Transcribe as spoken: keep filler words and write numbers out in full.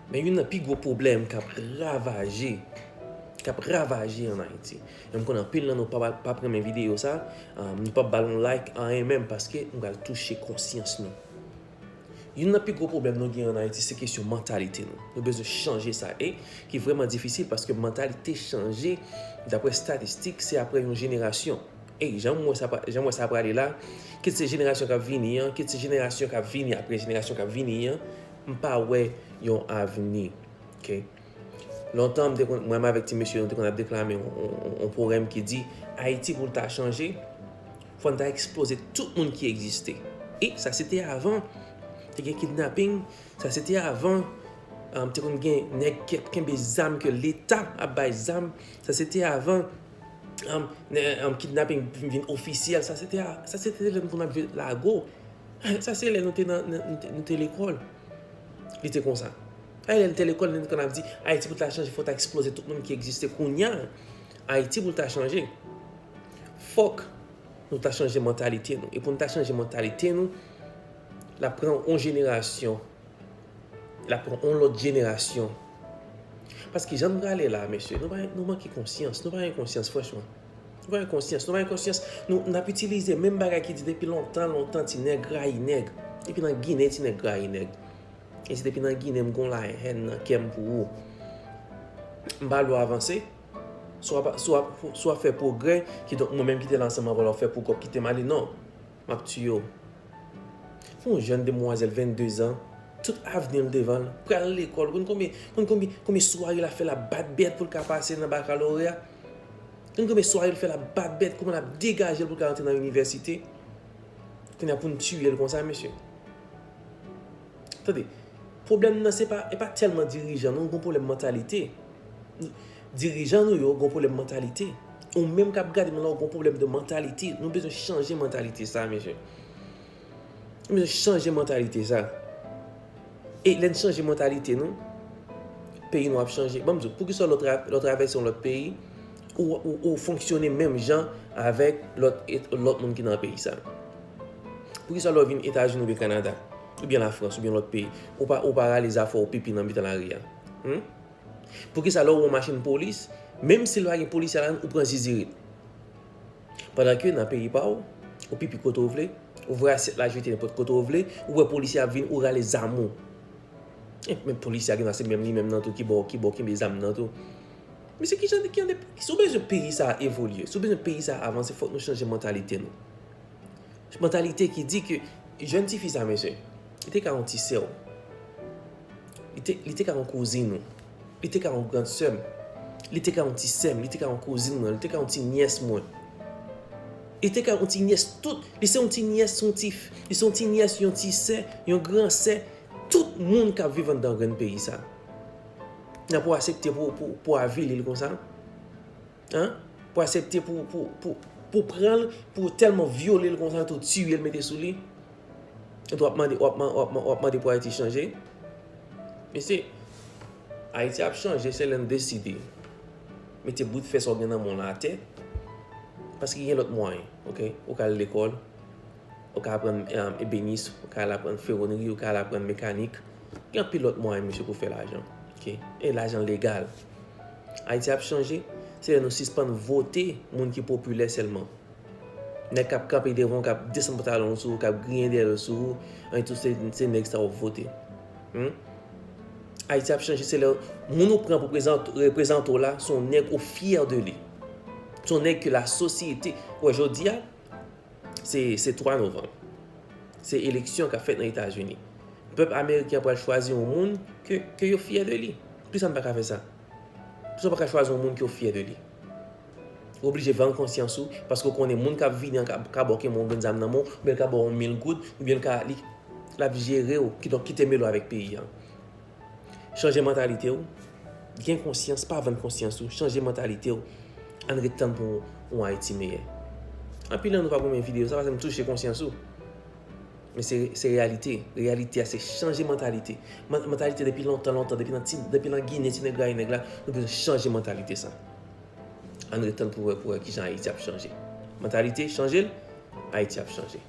Men youn nan pi gwo pwoblèm k ap ravaje, k ap ravaje ann Ayiti. E m konnen anpil nan nou pa, pa renmen videyo sa, um, nou p ap ba l yon like, anyen menm, paske m pral touche konsyans nou. Youn nan pi gwo pwoblèm nou gen ann Ayiti, se kesyon mantalite nou. Nou bezwen chanje sa. E ki vrèman difisil, paske mantalite chanje, daprè estatistik, se aprè yon jenerasyon. E jan m wè sa, jan m wè sa prale la, kit se jenerasyon k ap vini an, kit se jenerasyon k ap vini aprè jenerasyon k ap vini an, m pa wè yon avni. Ok? Lontan, m te konn, mwen avèk ti mesye, nou te konn ap deklame yon, yon, yon, yon pwogram ki di, Ayiti pou l ta chanje, fò n ta eksploze tout moun ki egziste. E sa se te avan te gen kidnaping, sa se te avan, um, te konn gen nèg k ap kenbe zam ke Leta ap bay zam, sa se te avan, um, nè, um, kidnaping vin, vin ofisyèl, sa se te, a- sa se te lè nou konn ap jwe lago. Sa se lè nou te nan, nan- nou te, nou te lekòl. Li te konsa. Ay, lè n te lekòl, nou te konn ap di, Ayiti pou ta chanje, fò ta eksploze tout moun ki egziste. Kounye a, Ayiti pou ta chanje, fòk nou ta chanje mantalite nou. E pou n ta chanje mantalite nou, l ap pran yon jenerasyon. L ap pran yon lòt jenerasyon. Paske jan n prale la, mesye, nou pa, nou manke konsyans. Nou pa gen konsyans, franchman. Nou pa gen konsyans. Nou pa gen konsyans. Nou, n ap itilize menm bagay ki di depi lontan, lontan, ti nèg rayi nèg. Depi nan Ginen, ti nèg rayi nèg. E se depi nan Ginen, m gon lahèn nan kè m pou ou. M pa lou avanse. Si w ap, si w ap, si w ap fè pwogrè, kidonk mwen menm ki te la ansanm avè w, w ap fè pwogrè, w ap kite m ale, non. M ap tiye w. Yon jèn demwazèl vennde zan, tout avni l devan l, pral lekòl, konn konbyen, konn konbyen, konbyen sware l ap fè l ap bat bèt pou l ka pase nan bakaloreya? Konn konbyen sware l fè l ap bat bèt, kòman l ap degaje l pou l ka rantre nan inivèsite? Kounye a pou n tiye l konsa, mesye. Tande, pwoblèm nan se pa, e pa tèlman dirijan nou, nou gon pwoblèm mantalite. Dirijan nou yo gon pwoblèm mantalite. Ou menm k ap gade nou la, ou gon pwoblèm de mantalite. Nou bezwen chanje mantalite sa, mesye. Nou bezwen chanje mantalite sa. E lè n chanje mantalite nou, peyi nou ap chanje. Ban m di w, poukisa lè w tra- lè w travèse yon lòt peyi, ou, ou, ou fonksyone menm jan avèk lòt, lòt moun ki nan peyi sa? Poukisa lè w vin Etazini oubyen Kanada, oubyen Lafrans, oubyen lòt peyi, ou pa, ou pa rale zafè w pipi nan mitan lari a? Hmm? Poukisa lè w wè yon machin polis, menm si l pa gen polisye ladan l, ou pran zizirit? Pandan ke nan peyi pa w, ou pipi kote w vle, ou voye asyèt la jete nenpòt kote w vle, ou wè polisye ap vin, ou rale zam ou. E, men polisye a gen dwa se menm li menm nan tou ki ba w, ki ba w kenbe zam nan tou. Men se ki jan de, ki jan de, si w bezwen peyi sa a evolye, si w bezwen peyi sa a avanse, fòk nou chanje mantalite nou. Mantalite ki di ke jèn tifi sa, mesye, li te ka yon ti sè w. Li te, li te ka yon kouzin ou. Li te ka yon grann sè m. Li te ka yon ti sè m. Li te ka yon kouzin mwen. Li te ka yon ti nyès mwen. Li te ka yon ti nyès tout. Li se yon ti nyès, yon ti, li se yon ti nyès, yon ti sè, yon gran sè. Tout moun k ap viv anndan grenn peyi sa. Nan pou aksepte pou, pou, pou avili l konsa? Hein? Pou aksepte pou, pou, pou, pou pran l, pou tèlman vyole l konsa, tou tiye l, mete sou li. Epi w ap mande, w ap man- w ap man- w ap mande pou Ayiti chanje. Mesye, Ayiti ap chanje, se lè n deside mete bout fè sa w gen nan men w la atè. Paske gen lòt mwayen, ok? Ou ka al lekòl, ou ka aprann, um, ebenis, ou ka al aprann fewonri, ou ka al aprann mekanik. Gen anpil lòt mwayen, mesye, pou fè lajan. Ok? E lajan legal. Ayiti ap chanje, se lè nou sispann vote moun ki popilè sèlman. Nèg k ap kanpe devan w, k ap desann pantalon w sou ou, k ap griyen dèyè l sou ou, anyen tou se, se nèg sa w vote. Hmm? Ayiti ap chanje, se lè moun ou pran pou prezant- reprezante w la, se yon nèg ou fyè de li. Se yon nèg ke lasosyete, wè, jodi a, Se, se twa novanm. Se eleksyon k ap fèt nan Etazini. Pèp ameriken an pral chwazi yon moun ke, ke yo fyè de li. Poukisa n pa ka fè sa? Poukisa w pa ka chwazi yon moun ke w fyè de li? Ou oblije vann konsyans ou, paske w konnen moun k ap vini an ka, ka ba w kenbe yon grenn zam nan men w, oubyen l ka ba w yon mil goud, oubyen l ka, li, l ap jere w, kidonk kite mele w avèk peyi a. Chanje mantalite w. Gen konsyans, pa vann konsyans ou. Chanje mantalite w. Ann ret tann pou yon Ayiti meyè. Anpil nan nou p ap renmen videyo sa, paske m touche konsyans ou. Men se, se reyalite. Reyalite a, se chanje mantalite. Man- mantalite depi lontan, lontan, depi nan ti, depi nan Ginen, ti nèg rayi nèg la, nou bezwen chanje mantalite sa. Ann ret tann pou wè, pou wè kijan Ayiti ap chanje. Mantalite, chanje l, Ayiti ap chanje.